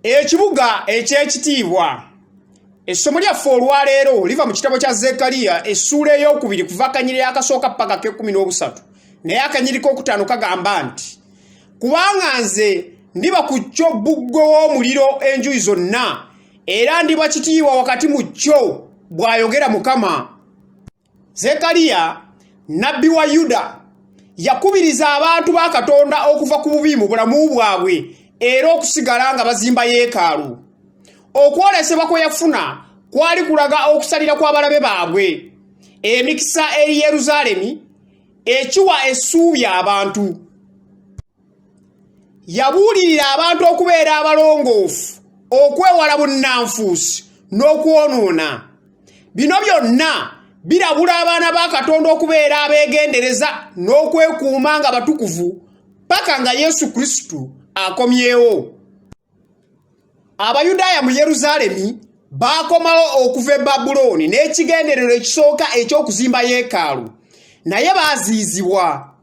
Ekibuga eky'ekitiibwa. Essomo lyaffe olwaleero liva mu kitabo kya Zekkaliya essuula ey'okubiri kuva akanyiriri akasooka paka ak'ekkumi n'obusatu naye akanyiriri k'okutaano kagamba nti kubanga nze ndiba ku kyo bbugwe w'omuliro enjuyi zonna era ndiba kitiibwa wakati mu kyo bw'ayogera Mukama. Zekaliya nnabbi wa Yuda yakubiriza abantu ba Katonda okuva ku bubi mu bulamu bwabwe era okusigala nga bazimba yeekaalu. Okwolesebwa kwe yafuna kwali kulaga okusalira kw'abalabe baabwe emikisa eri Yerusaalemi ekiwa essuubi abantu. Yabuulirira abantu okubeera abalongoofu, okwewala bunnanfuusi n'okwonoona. Bino byonna birabula abaana ba Katonda okubeera abeegendereza n'okwekuuma nga batukuvu paka nga Yesu Kristo akomyewo. Abayudaaya mu Yerusaalemi baakomawo okuva e Babulooni n'ekigendererwa ekisooka eky'okuzimba yeekaalu, naye baaziyizibwa.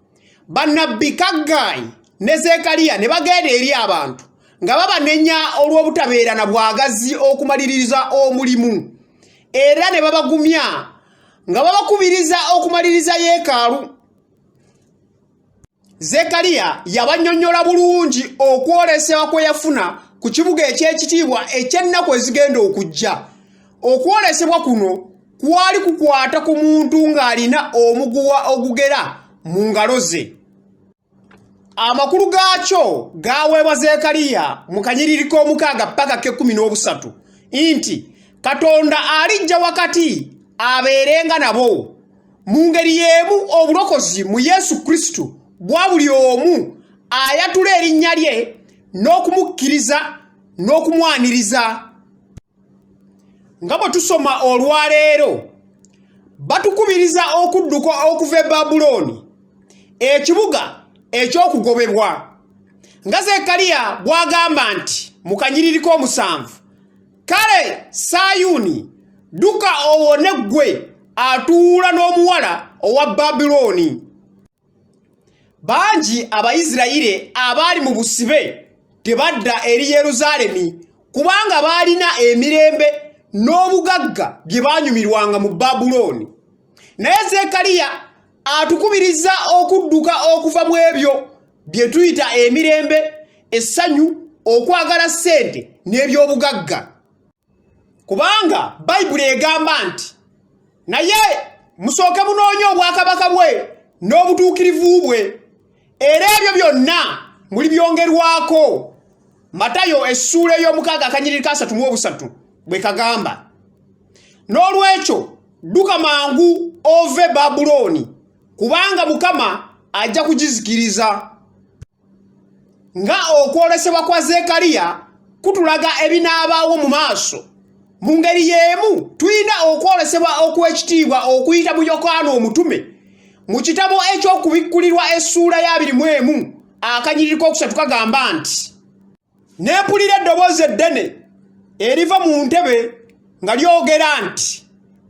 Bannabbi Kaggayi ne Zeekaliya ne bagenda eri abantu nga babanenya olw'obutabeera na bwagazi okumaliriza omulimu era ne babagumya nga babakubiriza okumaliriza yeekaalu. Zekariya yabannyonnyola bulungi okwolesebwa kwe yafuna ku kibuga eky'ekitiibwa eky'ennaku ezigenda okujja. Okwolesebwa kuno kwali kukwata ku muntu ng'alina omuguwa ogugera mu ngalo ze. Amakulu gaakyo gaaweebwa Zekariya mu kanyiriri k'omukaaga paka k'ekkumi n'obusatu nti Katonda alijja wakati abeerenga nabo. Mu ngeri y'emu obulokozi mu Yesu Kristo bwa buli omu ayatula erinnya lye n'okumukkiriza n'okumwaniriza. Nga bwe tusoma olwaleero, batukubiriza okudduka okuva e Babulooni, ekibuga eky'okugobebwa. Nga Zekkaliya bw'agamba nti mu kanyiriri k'omusanvu, Kale Sayuuni, dduka owone ggwe atuula n'omuwala owa Babulooni. Bangi Abayisirayiri abaali mu busibe tebadda eri Yerusaalemi kubanga baalina emirembe n'obugagga bye baanyumirwanga mu Babulooni. Naye Zekkaliya atukubiriza okudduka okuva mu ebyo bye tuyita emirembe, essanyu, okwagala ssente n'eby'obugagga. Kubanga Bayibuli egamba nti naye musooke munoonye obwakabaka bwe n'obutuukirivu bwe, era ebyo byonna mulibyongerwako. Matayo essuula ey'omukaaga akanyiriri ka asatu mu obusatu bwe kagamba. N'olwekyo dduka mangu ove Babulooni, kubanga Mukama ajja kugizikiriza. Nga okwolesebwa kwa Zekkaliya kutulaga ebinaabaawo mu maaso, mu ngeri y'emu tulina okwolesebwa okw'ekitiibwa okuyita mu Yokaana omutume mu kitabo eky'Okubikkulirwa essuula ya abiri mu emu akanyiriri k'okusatu kagamba nti, Ne mpulira eddoboozi eddene eriva mu ntebe nga lyogera nti,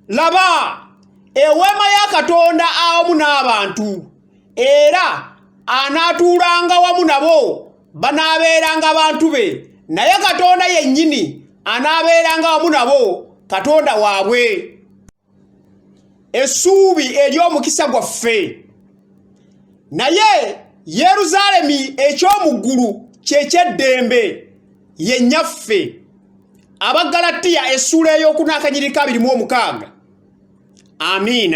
Laba, eweema ya Katonda awamu n'abantu, era anaatuulanga wamu nabo, banaabeeranga bantu be, naye Katonda yennyini anaabeeranga wamu nabo, Katonda waabwe. Essuubi ery'omukisa gwaffe. Naye Yerusaalemi eky'omu ggulu kye ky'eddembe, ye nnyaffe. Abaggalatiya essuula ey'okuna akanyiriri ka abiri mu omukaaga. Amiina.